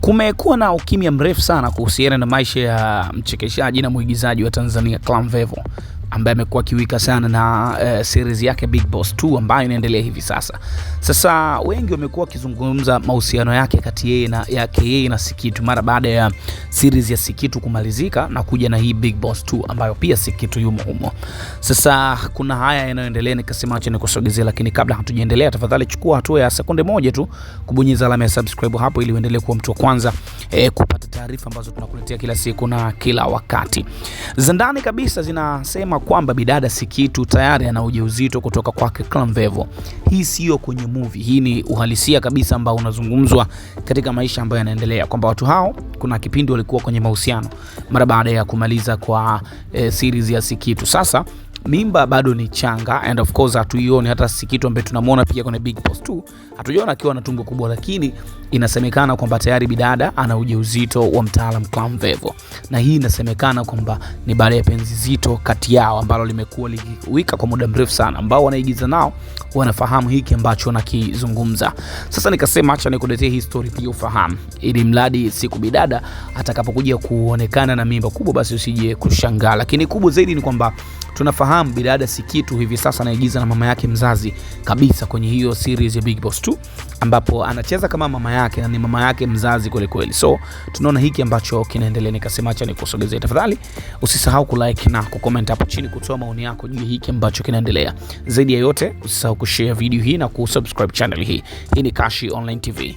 Kumekuwa na ukimya mrefu sana kuhusiana na maisha ya mchekeshaji na mwigizaji wa Tanzania Clam Vevo ambaye amekuwa akiwika sana na series yake Big Boss 2 ambayo inaendelea hivi sasa. Sasa wengi wamekuwa wakizungumza mahusiano yake kati yeye na yake yeye na Sikitu mara baada ya series ya Sikitu kumalizika na kuja na hii Big Boss 2 ambayo pia Sikitu yumo humo. Sasa kuna haya yanayoendelea, nikasema acha nikusogezee, lakini kabla hatujaendelea, tafadhali chukua hatua ya sekunde moja tu kubonyeza alama ya subscribe hapo ili uendelee kuwa mtu wa kwanza kupata taarifa ambazo tunakuletea kila siku na kila wakati. Za ndani kabisa zinasema kwamba bidada Sikitu tayari ana ujauzito kutoka kwake Clam Vevo. Hii sio kwenye movie, hii ni uhalisia kabisa ambao unazungumzwa katika maisha ambayo yanaendelea, kwamba watu hao kuna kipindi walikuwa kwenye mahusiano mara baada ya kumaliza kwa series ya Sikitu. Sasa mimba bado ni changa and of course hatuioni hata Sikitu ambaye tunamwona pia kwenye Big Boss 2 hatujaona akiwa na tumbo kubwa, lakini inasemekana kwamba tayari bidada ana ujauzito wa mtaalam Clam Vevo, na hii inasemekana kwamba ni baada ya penzi zito kati yao ambalo limekuwa likiwika kwa muda mrefu sana, ambao wanaigiza nao wanafahamu hiki ambacho nakizungumza. Sasa nikasema acha nikuletee hii story pia ufahamu, ili mradi siku bidada atakapokuja kuonekana na mimba kubwa, basi usije kushangaa. Lakini kubwa zaidi ni kwamba tunafahamu bidada Sikitu hivi sasa anaigiza na mama yake mzazi kabisa kwenye hiyo series ya Big Boss 2 ambapo anacheza kama mama yake na ni mama yake mzazi kweli kweli. So tunaona hiki ambacho kinaendelea, nikasema acha nikusogezee. Tafadhali usisahau kulike na kucomment hapo chini kutoa maoni yako juu ya hiki ambacho kinaendelea. Zaidi ya yote, usisahau kushare video hii na kusubscribe channel hii. Hii ni Kashi Online TV.